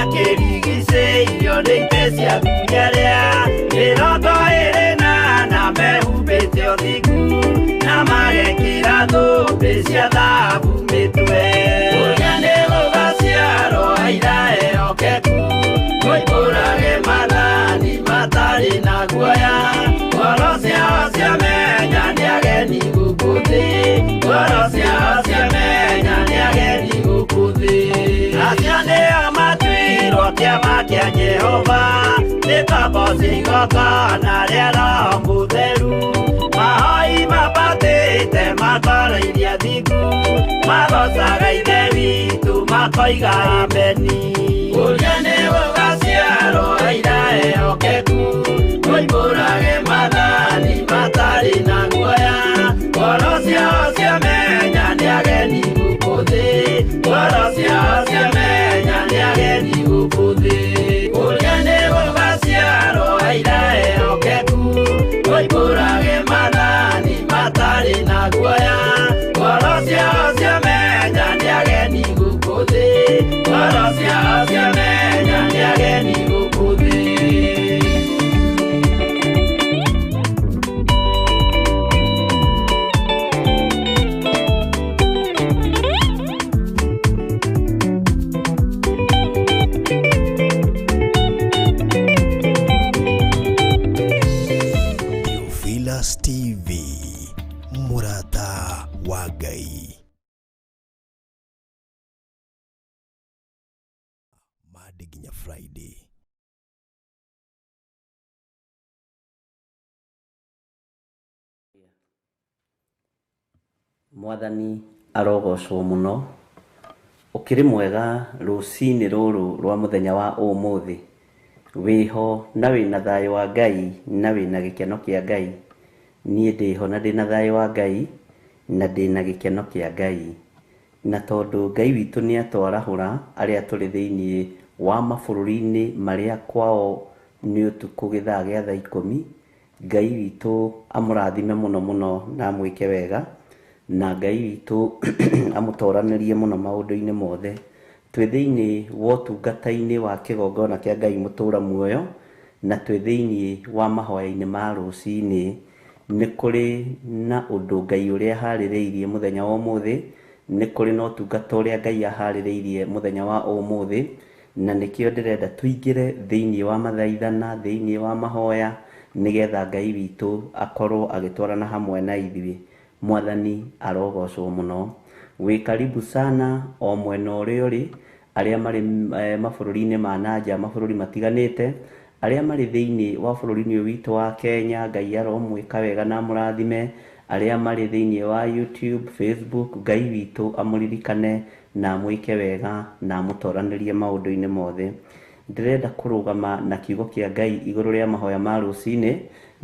Akĩrigicĩirio nĩ itĩ cia athuri arĩa 24 mehumbĩte ũthingu na magekĩra thũmbĩ cia thahabu mĩtwe. Ũrĩa nĩ gũgaciarwo aira ehokeku, moimbũrage maathani matarĩ na guoya. Ngoro ciao ciamenya nĩ ageni gũkũ thĩ, ngoro ciao ciamenya nĩ ageni gũkũ thĩ. Acio nĩo matuirwo kĩama kĩa Jehova, nĩ ngombo cia igongona rĩa Roho Mũtheru. Mahoi mambatĩte makoreirie athingu, magocaga Ithe witũ makoiga ameni. Ũrĩa nĩ gũgaciarwo aira ehokeku, moimbũrage maathani matarĩ na guoya. Ngoro ciao ciamenya nĩ ageni gũkũ thĩ, ngoro ciao ciamenya nĩ ageni gũkũ thĩ. Ũrĩa nĩ gũgaciarwo aira ehokeku, moimbũrage maathani matarĩ na guoya. Ngoro ciao ciamenya nĩ ageni gũkũ thĩ, ngoro ciao ciamenya nĩ ageni gũkũ thĩ. Theophilus TV, mũrata wa Ngai. Monday nginya Friday. Mwathani arogocwo mũno. Ũkĩrĩ mwega rũcinĩ rũrũ rwa mũthenya wa ũmũthĩ. Wĩho na wĩna thayũ wa Ngai na wĩna gĩkeno kĩa Ngai. Niĩ ndĩho na ndĩna thayũ wa Ngai na ndĩna gĩkeno kĩa Ngai. Na tondũ Ngai witũ nĩ atwarahũra arĩa tũrĩ thĩinĩ wa mabũrũri-inĩ marĩa kwao nĩ ũtukũ gĩthaa gĩa thaa ikũmi, Ngai witũ amũrathime mũno mũno na amwĩke wega, na Ngai witũ amũtoranĩrie mũno maũndũ-inĩ mothe. Twĩ thĩinĩ wa ũtungata-inĩ wa kĩgongona kĩa Ngai mũtũra muoyo, na twĩ thĩinĩ wa mahoya-inĩ ma rũcinĩ. Nĩ kũrĩ na ũndũ Ngai ũrĩa aharĩrĩirie mũthenya wa ũmũthĩ, nĩ kũrĩ na ũtungata ũrĩa Ngai aharĩrĩirie mũthenya wa ũmũthĩ, na nĩkĩo ndĩrenda tũingĩre thĩinĩ wa mathaithana, thĩinĩ wa mahoya, nĩgetha Ngai witũ akorwo agĩtwarana hamwe na ithuĩ. Mwathani arogocwo mũno. Wĩ karibu sana o mwena ũrĩa ũrĩ, arĩa marĩ mabũrũri-inĩ ma nanja, mabũrũri matiganĩte, arĩa marĩ thĩinĩ wa bũrũri-inĩ ũyũ witũ wa Kenya, Ngai aromwĩka wega na amũrathime, arĩa marĩ thĩinĩ wa YouTube, Facebook, Ngai witũ amũririkane na amwĩke wega na amũtoranĩrie maũndũ-inĩ mothe. Ndĩrenda kũrũgama na kiugo kĩa Ngai igũrũ rĩa mahoya ma rũcinĩ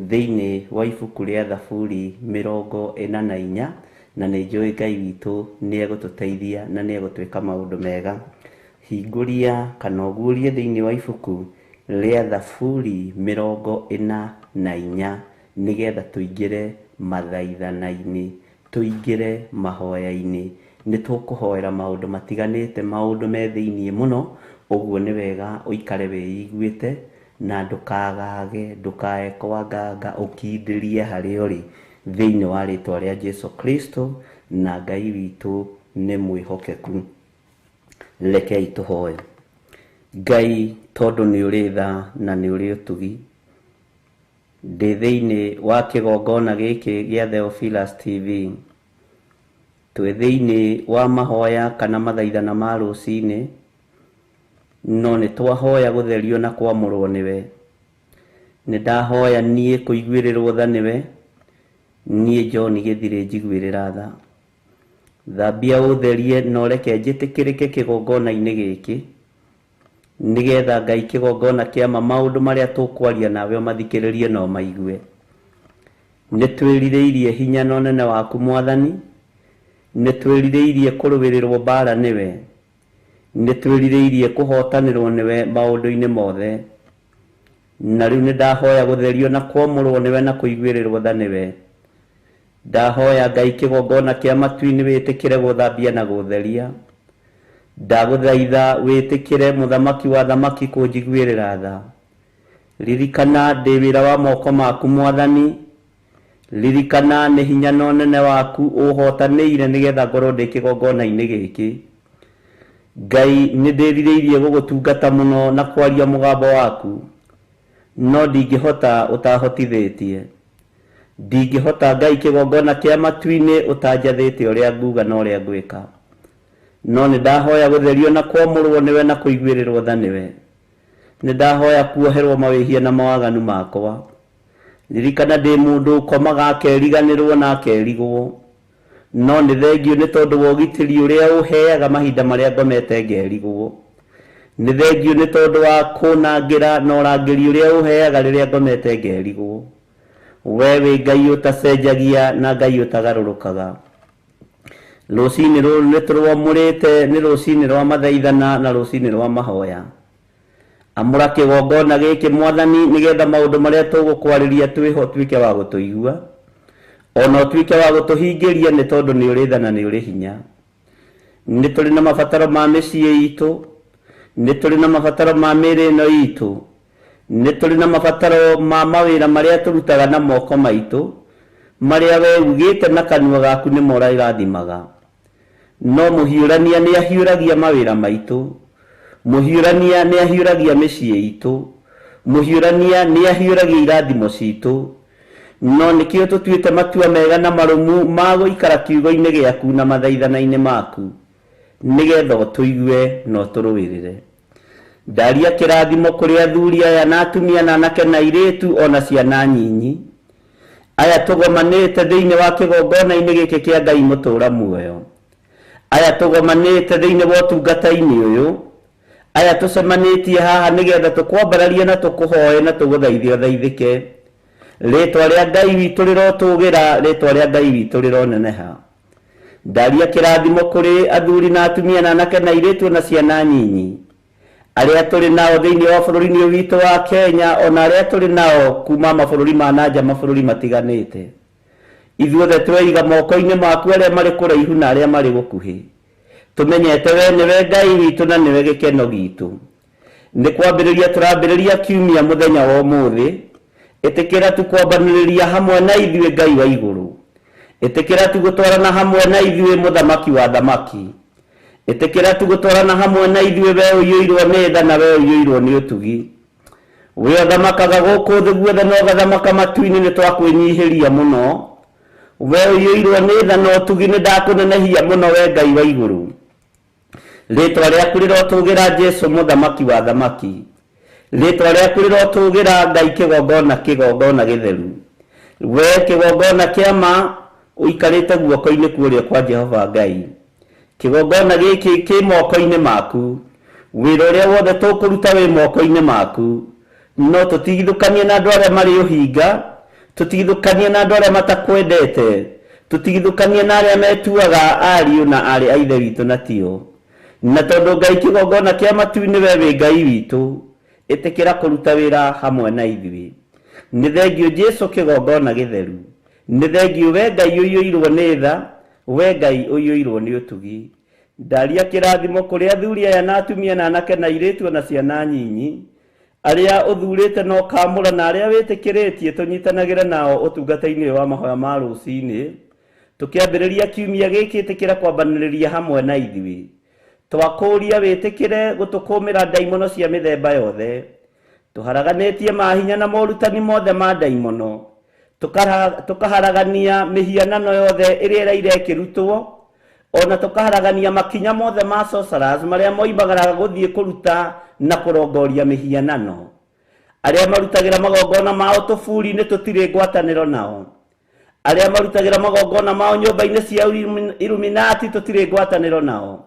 thĩinĩ wa ibuku rĩa Thaburi 44, na nĩ njũĩ Ngai witũ nĩ egũtũteithia na nĩ egũtwĩka maũndũ mega. Hingũria kana ũguũrie thĩinĩ wa ibuku rĩa Thaburi 44 nĩgetha tũingĩre mathaithana-inĩ, tũingĩre mahoya-inĩ. Nĩ tũkũhoera maũndũ matiganĩte, maũndũ me thĩinĩ mũno, ũguo nĩ wega ũikare wĩiguĩte na ndũkagage, ndũkae kwanganga, ũkindĩrie harĩa ũrĩ thĩinĩ wa rĩtwa rĩa Jesu Kristo, na Ngai witũ nĩ mwĩhokeku. Rekei tũhoe. Ngai, tondũ nĩ ũrĩ tha na nĩ ũrĩ ũtugi, ndĩ thĩinĩ wa kĩgongona gĩkĩ gĩa Theophilus TV. Twĩ thĩinĩ wa mahoya kana mathaithana ma rũcinĩ, no nĩ twahoya gũtherio na kwamũrwo nĩwe. Nĩ ndahoya niĩ kũiguĩrĩrwo tha nĩwe, niĩ John Gĩthirĩ njiguĩrĩra tha. Thambia ũtherie na ũreke njĩtĩkĩrĩke kĩgongona-inĩ gĩkĩ, nĩgetha Ngai kĩgongona kĩa ma maũndũ marĩa tũkwaria nawe ũmathikĩrĩrie na ũmaigue. Nĩ twĩrirĩirie hinya na ũnene waku Mwathani, nĩ twĩrirĩirie kũrũĩrĩrwo mbara nĩwe, nĩ twĩrirĩirie kũhotanĩrwo nĩwe maũndũ-inĩ mothe. Na rĩu nĩ ndahoya gũtherio na kwamũrwo nĩwe na kũiguĩrĩrwo tha nĩwe. Ndahoya Ngai kĩgongona kĩa matu-inĩ wĩtĩkĩre gũthambia na gũtheria. Ndagũthaitha wĩtĩkĩre mũthamaki wa thamaki kũnjiguĩrĩra tha. Ririkana ndĩ wĩra wa moko maku Mwathani. Ririkana nĩ hinya na ũnene waku ũhotanĩire nĩgetha ngorwo ndĩ kĩgongona-inĩ gĩkĩ. Ngai, nĩ ndĩrirĩirie gũgũtungata mũno na kwaria mũgambo waku, no ndingĩhota ũtahotithĩtie. Ndingĩhota Ngai kĩgongona kĩa matu-inĩ ũtanjathĩte ũrĩa nguga na ũrĩa ngwĩka. No nĩ ndahoya gũtherio na kwamũrwo nĩwe na kũiguĩrĩrwo tha nĩwe. Nĩ ndahoya kuoherwo mawĩhia na mawaganu makwa. Ririkana ndĩ mũndũ ũkomaga akeriganĩrwo na akerigwo. No nĩ thengiũ nĩ tondũ wa ũgitĩri ũrĩa ũheaga mahinda marĩa ngomete ngerigwo. Nĩ thengiũ nĩ tondũ wa kũnangĩra na ũrangĩri ũrĩa ũheaga rĩrĩa ngomete ngerigwo. We wĩ Ngai ũtacenjagia na Ngai ũtagarũrũkaga. Rũcinĩ rũrũ nĩ tũrwamũrĩte, nĩ rũcinĩ rwa mathaithana na rũcinĩ rwa mahoya. Amũra kĩgongona gĩkĩ Mwathani, nĩgetha maũndũ marĩa tũgũkwarĩria twĩho ũtuĩke wa gũtũigua, ona ũtuĩke wa gũtũhingĩria, nĩ tondũ nĩ ũrĩ tha na nĩ ũrĩ hinya. Nĩ tũrĩ na mabataro ma mĩciĩ itũ, nĩ tũrĩ na mabataro ma mĩĩrĩ ĩno itũ, nĩ tũrĩ na mabataro ma mawĩra marĩa tũrutaga na moko maitũ, marĩa we ugĩte na kanua gaku nĩmo ũrĩrathimaga. No mũhiũrania nĩ ahiũragia mawĩra maitũ, mũhiũrania nĩ ahiũragia mĩciĩ itũ, mũhiũrania nĩ ahiũragia irathimo citũ. No nĩkĩo tũtuĩte matua mega na marũmu ma gũikara kiugo-inĩ gĩaku na mathaithana-inĩ maku, nĩgetha ũtũigue na ũtũrũĩrĩre. Ndaria kĩrathimo kũrĩ athuri aya na atumia na anake na airĩtu ona ciana nyinyi, aya tũgomanĩte thĩinĩ wa kĩgongona-inĩ gĩkĩ kĩa Ngai mũtũũra muoyo, aya tũgomanĩte thĩinĩ wa ũtungata-inĩ ũyũ, aya tũcemanĩtie haha nĩgetha tũkwambararie na tũkũhoe na tũgũthaithe ũthaithĩke. Rĩtwa rĩa Ngai witũ rĩrotũgĩra, rĩtwa rĩa Ngai witũ rĩroneneha. Ndaria kĩrathimo kũrĩ athuri na atumia na anake na airĩtu na ciana nyinyi, arĩa tũrĩ nao thĩinĩ wa bũrũri-inĩ ũyũ witũ wa Kenya, ona arĩa tũrĩ nao kuma mabũrũri ma nanja, mabũrũri matiganĩte. Ithuothe tweiga moko-inĩ maku, arĩa marĩ kũraihu na arĩa marĩ gũkuhĩ. Tũmenyete we nĩwe Ngai witũ na nĩwe gĩkeno gitũ. Nĩ kwambĩrĩria tũrambĩrĩria kiumia mũthenya wa ũmũthĩ. Ĩtĩkĩra tu kwambanĩrĩria hamwe na ithuĩ Ngai wa igũrũ. Ĩtĩkĩra tu gũtwarana hamwe na ithuĩ mũthamaki wa thamaki. Ĩtĩkĩra tu gũtwarana hamwe na ithuĩ we ũiyũirwo nĩ tha na we ũiyũirwo nĩ ũtugi. We ũthamakaga gũkũ thĩ guothe na ũgathamaka matu-inĩ, nĩ twakwĩnyihĩria mũno. We ũiyũirwo nĩ tha na ũtugi, nĩ ndakũnenehia mũno we Ngai wa igũrũ. Rĩtwa rĩaku rĩrotũgĩra Jesu mũthamaki wa thamaki. Rĩtwa rĩaku rĩrotũgĩra Ngai kĩgongona kĩgongona gĩtheru. We kĩgongona kĩa ma ũikarĩte guoko-inĩ kũrĩa kwa Jehova Ngai. Kĩgongona gĩkĩ kĩ moko-inĩ maku. Wĩra ũrĩa wothe tũkũruta wĩ moko-inĩ maku. No tũtigithũkanie na andũ arĩa marĩ ũhinga, tũtigithũkanie na andũ arĩa matakwendete, tũtigithũkanie na arĩa metuaga ariũ na aarĩ a Ithe witũ na tio. Na tondũ Ngai kĩgongona kĩa matu-inĩ we wĩ Ngai witũ, ĩtĩkĩra kũruta wĩra hamwe na ithuĩ. Nĩ thengiũ Jesu kĩgongona gĩtheru. Nĩ thengiũ we Ngai ũiyũirwo nĩ tha, we Ngai ũiyũirwo nĩ ũtugi. Ndaria kĩrathimo kũrĩ athuri aya na atumia na anake na airĩtu na ciana nyinyi, arĩa ũthurĩte na ũkaamũra na arĩa wĩtĩkĩrĩtie tũnyitanagĩre nao ũtungata-inĩ ũyũ wa mahoya ma rũcinĩ. Tũkĩambĩrĩria kiumia gĩkĩ, ĩtĩkĩra kwambanĩrĩria hamwe na ithuĩ. Twakũũria wĩtĩkĩre gũtũkũmĩra ndaimono cia mĩthemba yothe. Tũharaganĩtie mahinya na morutani mothe ma ndaimono. Tũkaharagania mĩhianano yothe ĩrĩa ĩraire ĩkĩrutwo, ona tũkaharagania makinya mothe ma sorcerers marĩa moimagaraga gũthiĩ kũruta na kũrongoria mĩhianano. Arĩa marutagĩra magongona mao tũburi-inĩ tũtirĩ ngwatanĩro nao. Arĩa marutagĩra magongona mao nyũmba-inĩ cia Illuminati tũtirĩ ngwatanĩro nao.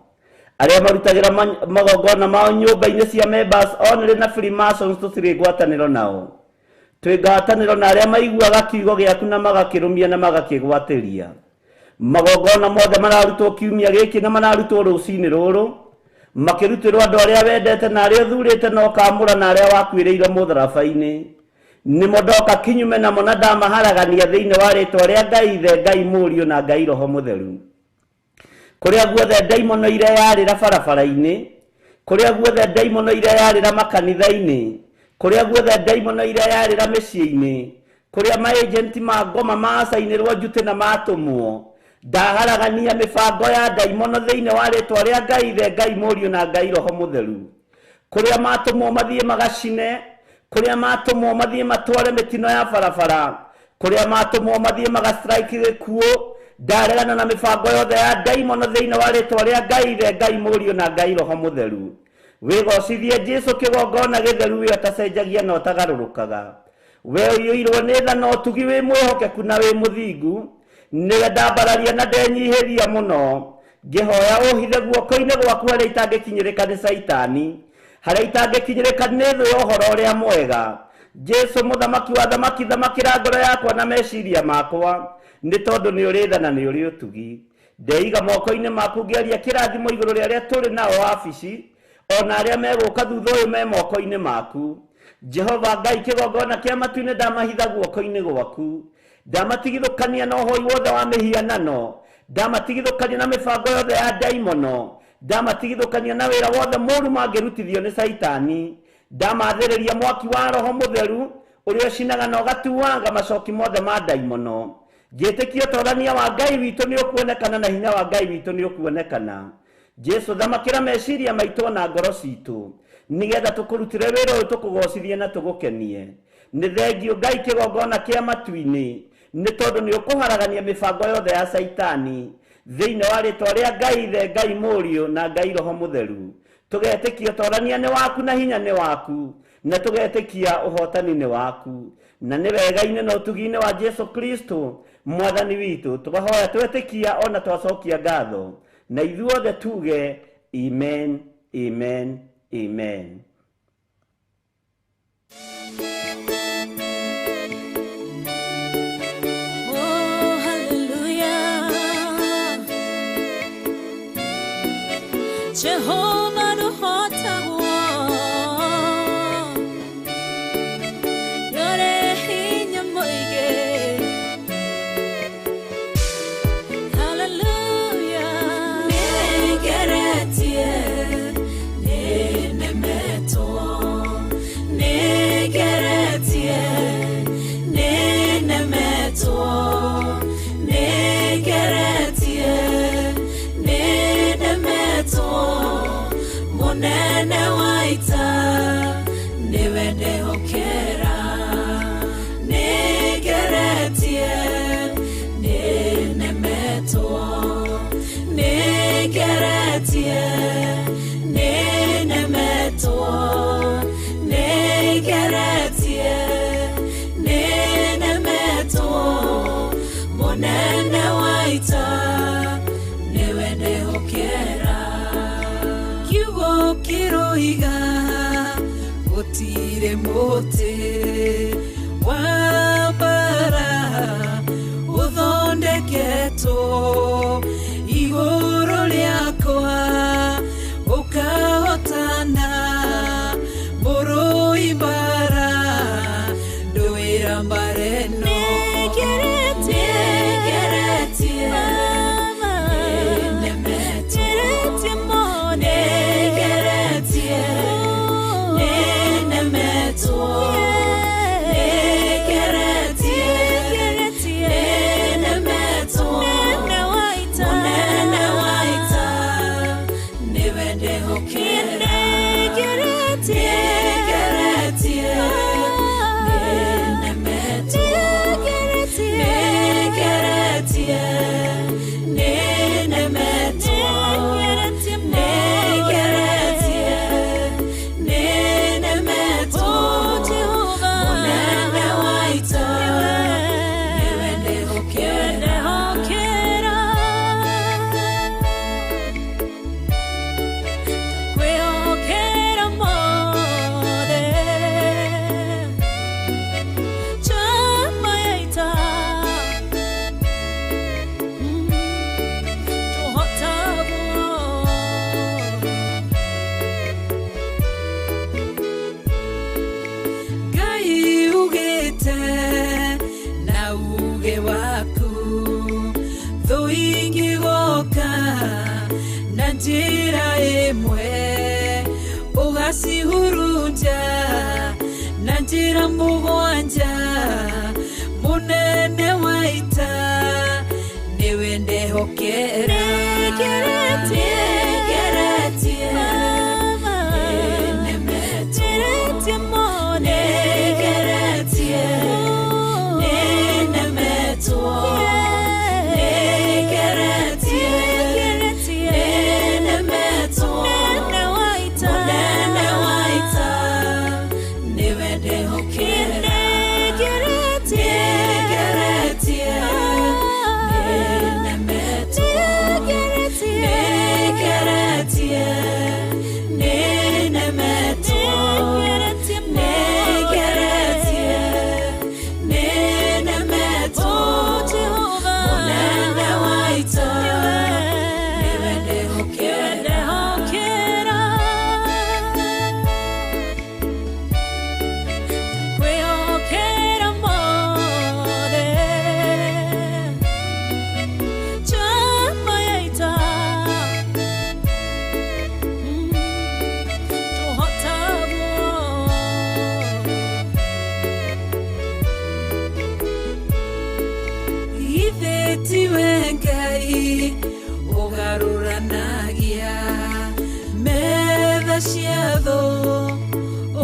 Arĩa marutagĩra magongona mao nyũmba-inĩ cia members only na Freemasons tũtirĩ ngwatanĩro nao. Twĩ ngwatanĩro na arĩa maiguaga kiugo gĩaku na magakĩrũmia na magakĩgwatĩria. Magongona mothe mararutwo kiumia gĩkĩ na mararutwo rũcinĩ rũrũ, makĩrutĩrwo andũ arĩa wendete na arĩa ũthurĩte na ũkaamũra na arĩa wakuĩrĩire mũtharaba-inĩ. Nĩmo ndoka kinyume namo na ndamaharagania thĩinĩ wa rĩtwa rĩa Ngai Ithe, Ngai Mũriũ na Ngai Roho Mũtheru. Kũrĩa guothe ndaimono ireyarĩra barabara-inĩ, kũrĩa guothe ndaimono ireyarĩra makanitha-inĩ, kũrĩa guothe ndaimono ireyarĩra mĩciĩ-inĩ, kũrĩa maagenti ma ngoma macainĩrwo njutĩ na matũmwo, ndaharagania mĩbango ya ndaimono thĩinĩ wa rĩtwa rĩa Ngai Ithe, Ngai Mũriũ na Ngai Roho Mũtheru. Kũrĩa matũmwo mathiĩ magacine, kũrĩa matũmwo mathiĩ matware mĩtino ya barabara, kũrĩa matũmwo mathiĩ magastrike gĩkuũ, ndaregana na mĩbango yothe ya ndaimono thĩinĩ wa rĩtwa rĩa Ngai Ithe, Ngai Mũriũ na Ngai Roho Mũtheru. Wĩgocithie Jesũ kĩgongona gĩtheru, we ũtacenjagia na ũtagarũrũkaga. We ũiyũirwo nĩ tha na ũtugi, wĩ mwĩhokeku na wĩ mũthingu. Nĩwe ndambararia na ndenyihĩria mũno, ngĩhoya ũhithe guoko-inĩ gwaku harĩa itangĩkinyĩrĩka nĩ Caitani, harĩa itangĩkinyĩrĩka nĩ thũ ya ũhoro ũrĩa mwega. Jesũ mũthamaki wa thamaki, thamakĩra ngoro yakwa na meciria makwa, nĩ tondũ nĩ ũrĩ tha na nĩ ũrĩ ũtugi. Ndeiga moko-inĩ maku ngĩaria kĩrathimo igũrũ rĩa arĩa tũrĩ nao wabici, ona arĩa megũka thutha ũyũ me moko-inĩ maku. Jehova Ngai kĩgongona kĩa matu-inĩ, ndamahitha guoko-inĩ gwaku, ndamatigithũkania na ũhoi wothe wa mĩhianano, ndamatigithũkania na mĩbango yothe ya ndaimono, ndamatigithũkania na wĩra wothe mũũru mangĩrutithio nĩ Caitani, ndamathĩrĩria mwaki wa Roho Mũtheru ũrĩa ũcinaga na ũgatuanga macoki mothe ma ndaimono. Ngĩtĩkia ũtorania wa Ngai witũ nĩ ũkuonekana na hinya wa Ngai witũ nĩ ũkuonekana. Jesũ thamakĩra meciria maitũ na ngoro citũ, nĩgetha tũkũrutĩre wĩra ũyũ, tũkũgocithie na tũgũkenie. Nĩ thengio Ngai kĩgongona kĩa matu-inĩ, nĩ tondũ nĩ ũkũharagania mĩbango yothe ya Caitani thĩinĩ wa rĩtwa rĩa Ngai Ithe, Ngai Mũriũ na Ngai Roho Mũtheru. Tũgetĩkia ũtorania nĩ waku na hinya nĩ waku, na tũgetĩkia ũhotani nĩ waku, na nĩ wega-inĩ na ũtugi-inĩ wa Jesũ Kristo mwathani witũ tũkahoya twetĩkia ona twacokia ngatho, na ithuothe tuge amen, amen, amen. Oh, hallelujah. Jehovah nũhotagwo, nĩũrĩ hinya mũingĩ. Hallelujah. Nĩngeretie, nĩnemetwo, nĩngeretie, nĩnemetwo, nĩngeretie, nĩnemetwo. Mũnene wa ita nĩwe ndehokera. Nĩngeretie, nĩnemetwo, nĩngeretie, nĩnemetwo, nĩngeretie, nĩnemetwo. Mũnene wa ita nĩwe ndehokera. Kiugo kĩroiga gũtirĩ mũtĩ wa mbara ũthondeketwo igũrũ rĩakwa ũkahotana. Mũrũi mbara ndũĩra mbara ĩno. Nĩngeretie, nĩnemetwo, nĩngeretie, nĩnemetwo, nĩngeretie, nĩnemetwo. Mũnene wa ita nĩwe ndehokera. Nĩngeretie, nĩnemetwo, nĩngeretie, nĩnemetwo, nĩngeretie, nĩnemetwo. Mũnene wa ita nĩwe ndehokera. Kwĩhokera Ũgacihurunja na njĩra mũgwanja, mũnene wa ita nĩwe ndehokera. Nĩngeretie, nĩnemetwo, nĩngeretie, nĩnemetwo, nĩngeretie, nĩnemetwo, mũnene wa ita nĩwe ndehokera. Nĩngeretie, nĩnemetwo, nĩngeretie, nĩnemetwo, nĩngeretie, nĩnemetwo, mũnene wa ita nĩwe ndehokera. Kwĩhokera mothe njama ya ita tũhotagwo Ithe tiwe Ngai ũgarũranagia metha cia thũ,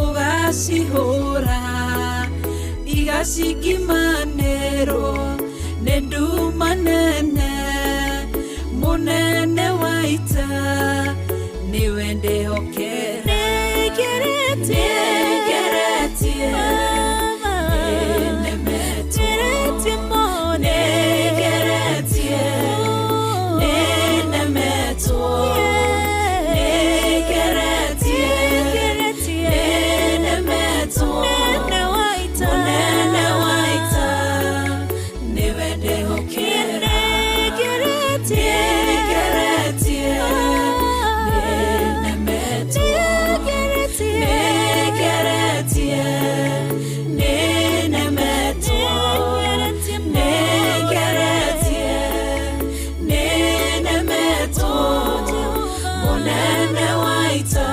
ũgacihũra igacingimanĩrwo nĩ nduma nene, mũnene wa ita nĩwe ndehokera. Nĩngeretie, nĩnemetwo, nĩngeretie, nĩnemetwo, nĩngeretie, nĩnemetwo, mũnene wa ita nĩwe ndehokera. Nĩngeretie, nĩnemetwo, nĩngeretie, nĩnemetwo, nĩngeretie, nĩnemetwo, mũnene wa ita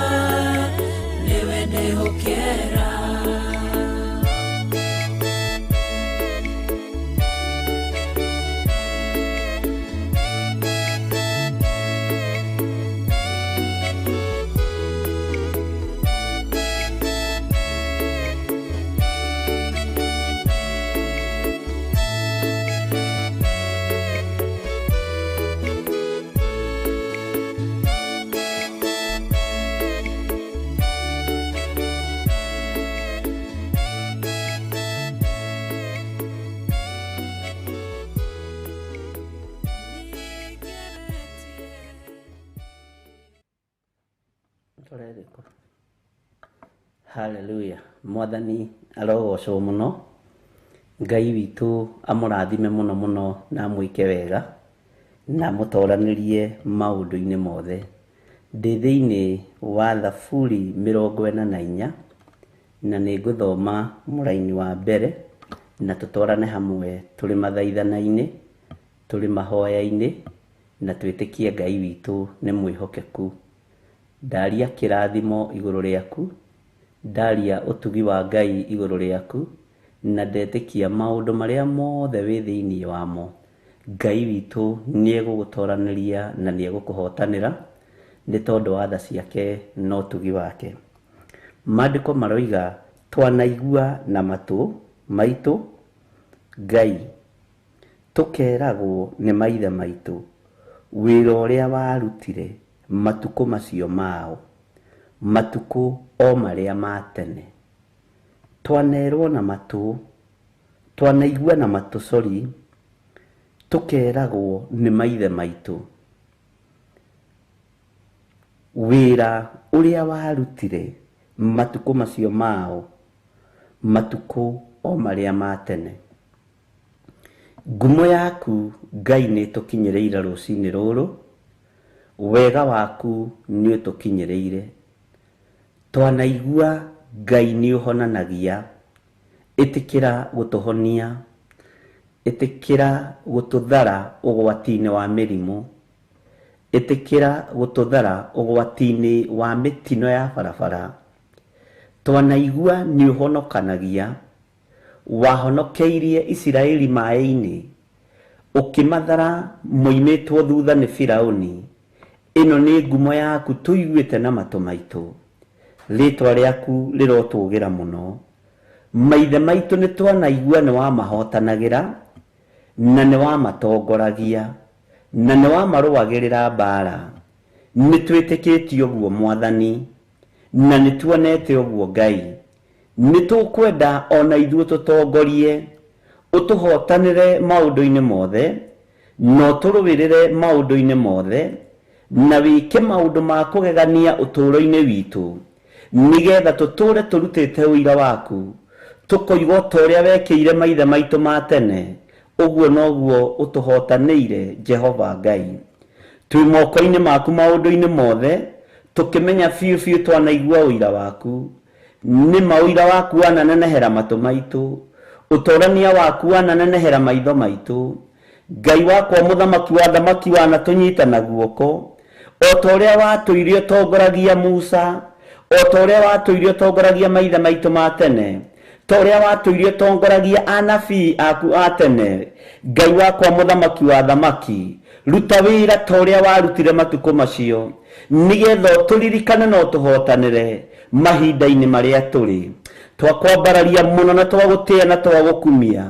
nĩwe ndehokera. Tũrerĩkũ? Haleluya, mwathani arogocwo mũno. Ngai witũ amũrathime mũno mũno na amwĩke wega na amũtoranĩrie maũndũ-inĩ mothe. Ndĩ thĩinĩ wa Thaburi 44 na nĩ ngũthoma mũraini wa mbere na tũtwarane hamwe tũrĩ mathaithana-inĩ, tũrĩ mahoya-inĩ, na twĩtĩkie Ngai witũ nĩ mwĩhokeku. Ndaria kĩrathimo igũrũ rĩaku, ndaria ũtugi wa Ngai igũrũ rĩaku, na ndetĩkia maũndũ marĩa mothe wĩ thĩinĩ wamo. Ngai witũ nĩ egũgũtoranĩria na nĩ egũkũhotanĩra nĩ tondũ wa tha ciake na ũtugi wake. Maandĩko maroiga twanaigua na matũ maitũ Ngai, tũkeragwo nĩ maithe maitũ wĩra ũrĩa warutire matukũ macio mao, matukũ o marĩa ma tene. Twanerwo na matũ, twanaigua na matũ, sorry, tũkeragwo nĩ maithe maitũ wĩra ũrĩa warutire matukũ macio mao, matukũ o marĩa ma tene. Ngumo yaku Ngai nĩ ĩtũkinyĩrĩire rũcinĩ rũrũ, wega waku nĩ ũtũkinyĩrĩire. Twanaigua Ngai nĩ ũhonanagia, ĩtĩkĩra gũtũhonia, ĩtĩkĩra gũtũthara ũgwati-inĩ wa mĩrimũ, ĩtĩkĩra gũtũthara ũgwati-inĩ wa mĩtino ya barabara, Twanaigua nĩ ũhonokanagia, wahonokeirie Isiraeli maĩ-inĩ, ũkĩmathara moimĩtwo thutha nĩ Firaũni. Ĩno nĩ ngumo yaku tũiguĩte na matũ maitũ, rĩtwa rĩaku rĩrotũgĩra mũno. Maithe maitũ nĩ twanaigua nĩ wamahotanagĩra, na nĩ wamatongoragia, na nĩ wamarũagĩrĩra mbaara. Nĩ twĩtĩkĩtie ũguo Mwathani, na nĩ tuonete ũguo Ngai. Nĩ tũkwenda ona ithuĩ tũtongorie, ũtũhotanĩre maũndũ-inĩ mothe, na ũtũrũĩrĩre maũndũ-inĩ mothe, na wĩke maũndũ ma kũgegania ũtũũro-inĩ witũ, nĩgetha tũtũũre tũrutĩte ũira waku, tũkoiga ta ũrĩa wekĩire maithe maitũ ma tene, ũguo noguo ũtũhotanĩire Jehova Ngai. Twĩ moko-inĩ maku maũndũ-inĩ mothe, tũkĩmenya biũ biũ twanaigua ũira waku. Nĩ ma ũira waku wananenehera matũ maitũ, ũtorania waku wananenehera maitho maitũ. Ngai wakwa mũthamaki wa thamaki wanatũnyita na guoko, o ta ũrĩa watũire ũtongoragia Musa, o ta ũrĩa watũire ũtongoragia maithe maitũ ma tene, ta ũrĩa watũire ũtongoragia anabii aku a tene. Ngai wakwa mũthamaki wa thamaki, ruta wĩra ta ũrĩa warutire matukũ macio, nĩgetha ũtũririkane na ũtũhotanĩre mahinda-inĩ marĩa tũrĩ. Twakwambararia mũno na twagũtĩĩa na twagũkumia.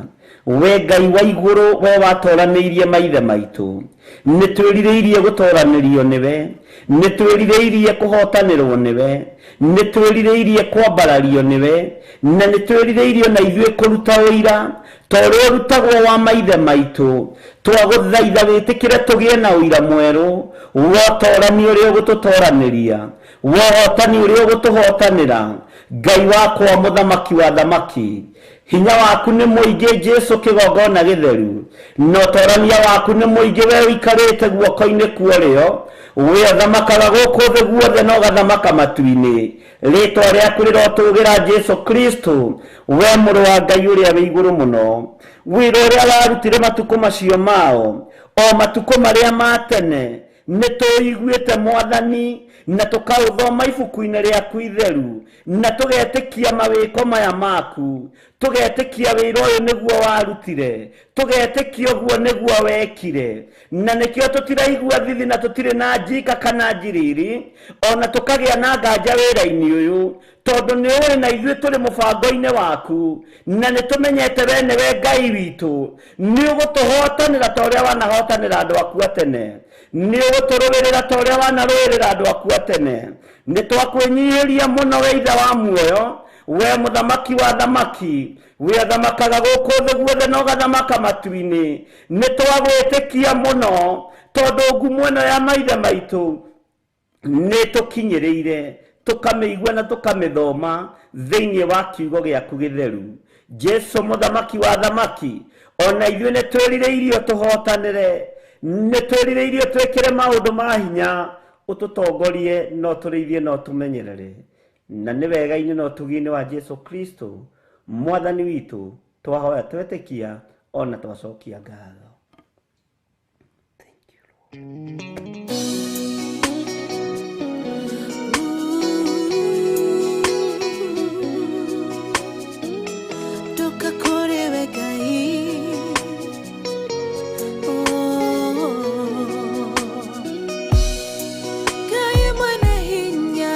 We Ngai wa igũrũ, we watoranĩirie maithe maitũ, nĩ twĩrirĩirie gũtoranĩrio nĩwe, nĩ twĩrirĩirie kũhotanĩrwo nĩwe, nĩ twĩrirĩirie kwambarario nĩwe, na nĩ twĩrirĩirie na ithuĩ kũruta ũira ta ũrĩa ũrutagwo wa maithe maitũ. Twagũthaitha wĩtĩkĩre tũgĩe na ũira mwerũ wa ũtorani ũrĩa ũgũtũtoranĩria, wa ũhotani ũrĩa ũgũtũhotanĩra. Ngai wakwa mũthamaki wa thamaki, hinya waku nĩ mũingĩ Jesu kĩgongona gĩtheru, na ũtorania waku nĩ mũingĩ we ũikarĩte guoko-inĩ kwa ũrĩo, we ũthamakaga gũkũ thĩ guothe na ũgathamaka matu-inĩ. Rĩtwa rĩaku rĩrotũgĩra Jesu Kristo, we mũrũ wa Ngai ũrĩa wĩ igũrũ mũno. Wĩra ũrĩa warutire matukũ macio mao, o matukũ marĩa ma tene, nĩ tũiguĩte Mwathani, na tũkaũthoma ibuku-inĩ rĩaku itheru, na tũgetĩkia mawĩko maya maku, tũgetĩkia wĩra ũyũ nĩguo warutire, tũgetĩkia ũguo nĩguo wekire, na nĩkĩo tũtiraigua thithi na tũtirĩ na njika kana njiriri, ona tũkagĩa na nganja wĩra-inĩ ũyũ, tondũ nĩ ũĩ na ithuĩ tũrĩ mũbango-inĩ waku, na nĩ tũmenyete we nĩwe Ngai witũ. Nĩ ũgũtũhotanĩra ta ũrĩa wanahotanĩra andũ aku a tene, nĩ ũgũtũrũĩrĩra ta ũrĩa wanarũĩrĩra andũ aku a tene. Nĩ twakwĩnyihĩria mũno we Ithe wa muoyo, we mũthamaki wa thamaki, we ũthamakaga gũkũ thĩ guothe na ũgathamaka matu-inĩ. Nĩ twagwĩtĩkia mũno, tondũ ngumo ĩno ya maithe maitũ nĩ tũkinyĩrĩire, tũkamĩigua na tũkamĩthoma thĩinĩ wa kiugo gĩaku gĩtheru. Jesu mũthamaki wa thamaki, ona ithuĩ nĩ twĩrirĩirio tũhotanĩre, nĩ twĩrirĩirio twĩkĩre maũndũ ma hinya, ũtũtongorie na ũtũrĩithie na ũtũmenyerere. Na nĩ wega-inĩ na ũtugi-inĩ wa Jesu Kristo Mwathani witũ twahoya twetĩkia ona twacokia ngatho. Thank you, Lord. Ndoka kũrĩ we Ngai, oh. Ngai mwene hinya,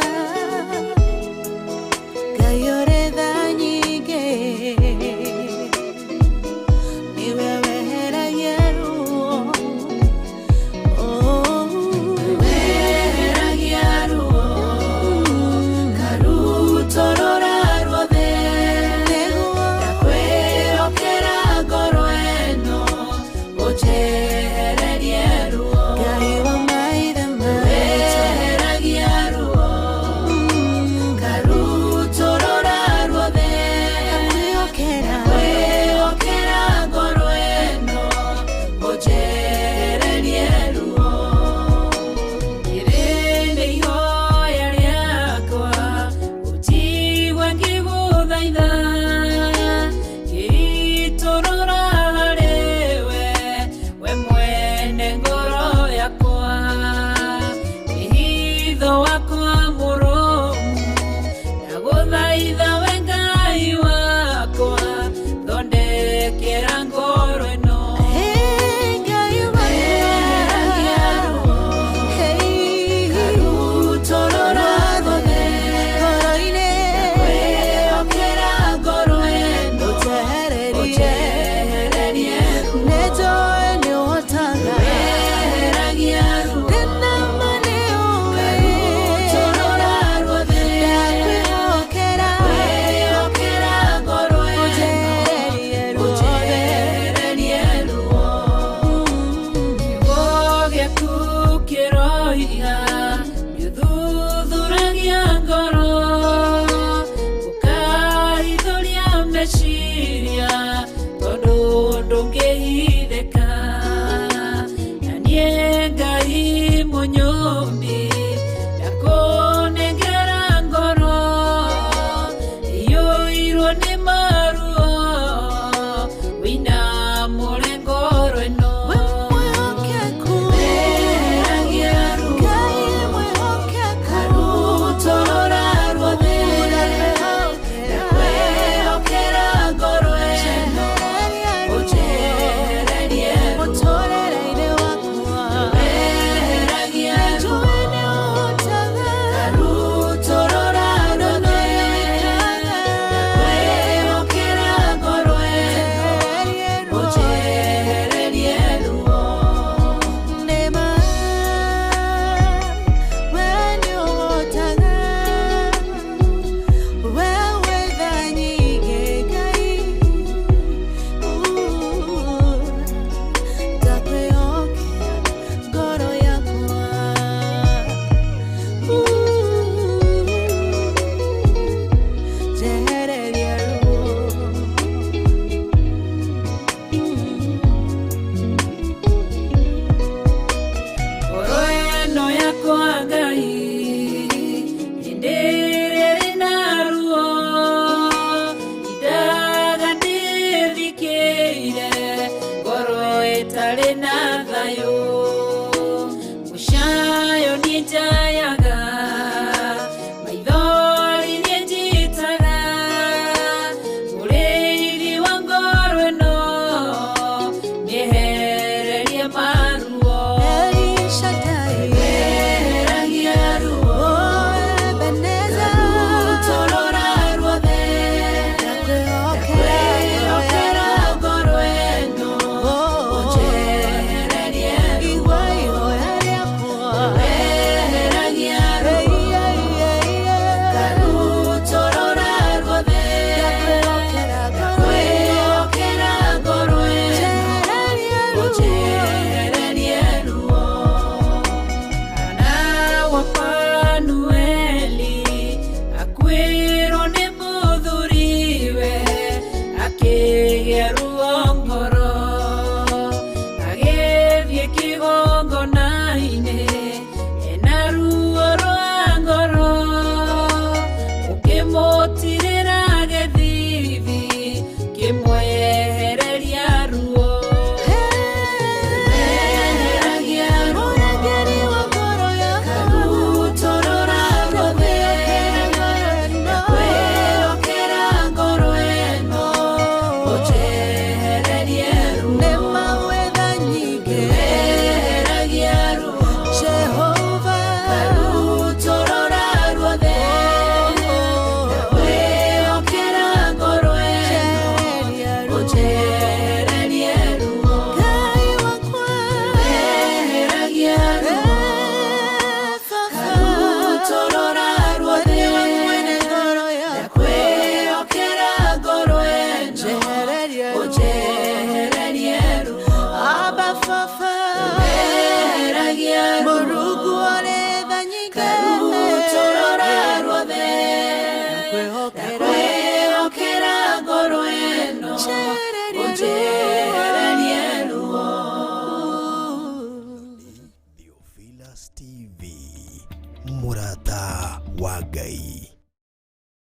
Ngai ũrĩ tha nyingĩ, nĩwe weheragia ruo, oh. Geitha.